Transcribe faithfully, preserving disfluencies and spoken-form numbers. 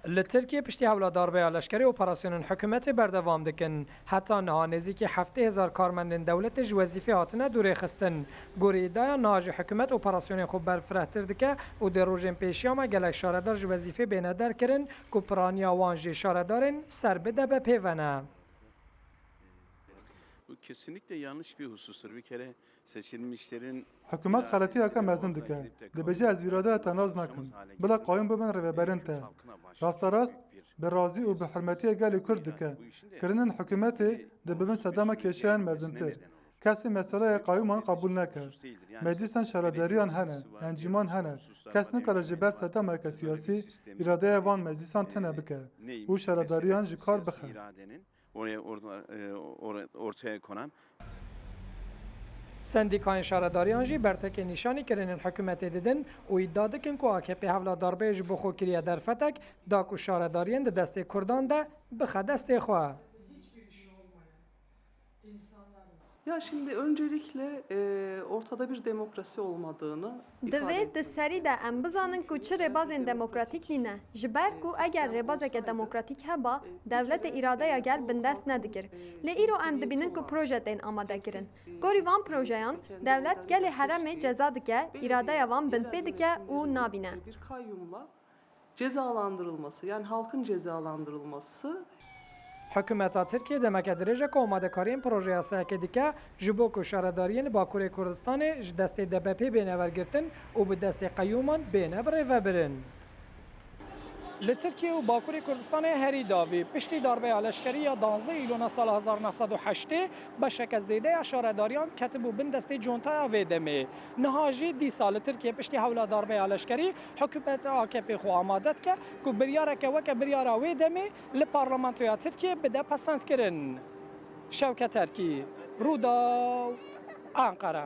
Li Tirkiyê piştî hewla darbeya leşkerî operasyonên hikûmetê berdewam dikin. Heta niha nêzîkî heftê hezar karmendên dewletê ji wezîfê hatine dûrêxistin. Gorî îdiaya niha jî hikûmet operasyonên xwe berfirehtir dike û di rojên pêşiya me gelek şaredar ji wezîfê bêne derkirin ku piraniya wan jî şaredarên ser bi D B P ve ne. Bu kesinlikle yanlış bir husustur. Bir kere seçilmişlerin Hikûmet xeletiyeke mezin dike. Dibêje ez îradeya te nas nakim. Bila qayûm bibin rêveberên te. Rasterast bi razî û bi hurmetiya gelê Kurd dike. Kirinên hikûmetê dê bibin sedema kêşeyan mezintir. Kesê meseleyê qayûman qebûl neke. Meclîsan şaredariyan hene, encîman hene. Kes nikare ji ber sedemeke siyasî îradeya van meclîsan tune bike û şaredariyan ji kar bixe. Oraya orta, e, or-, ortaya konan Sendîkayên şaredariyan jî bertekê nîşanî kirinên hikûmetê didin û îdia dikin ku A K P hewla darbeyê ji bo xwe kiriye derfetek, da ku şaredariyên di destê Kurdan de bixe destê xwe. Ya şimdi öncelikle e, ortada bir demokrasi olmadığını Divê di serî de em bizanin ku çi rêbazên demokratîk nîne. Ji ber ku eger rêbazeke demokratîk heba, dewletê îradeya gel bindest nedikir. Lê îro em dibînin ku proje tên amade kirin. Gorî van projeyan, dewlet gelê herêmê ceza dike, îradeya wan binpê dike û nabîne. Bir kayyumla cezalandırılması, yani halkın cezalandırılması. Hikûmeta Tirkiyê demeke dirêj e ku amadekariyên proje yasayekê dike, ji bo ku şaredariyên li Bakurê Kurdistanê ji destê D B P bêne wergirtin û bi destê qeyûman bêne birêvebirin. Li Tirkiye û Bakurê Kurdistanê herî dawî, piştî darbeya leşkerî ya danzdeh Îlona sala hezar neh sed û heştê, beşeke zêde ya şaredariyan ketibû bin destê contaya vê demê. Niha jî dîsa li Tirkiye piştî hewla darbeya leşkerî, hikûmeta A K P xwe amade dike ku biryareke weke biryara wê demê li Parlamentoya Tirkiye bide pesendkirin. Şewket Erkî, Rûdaw, Anqara.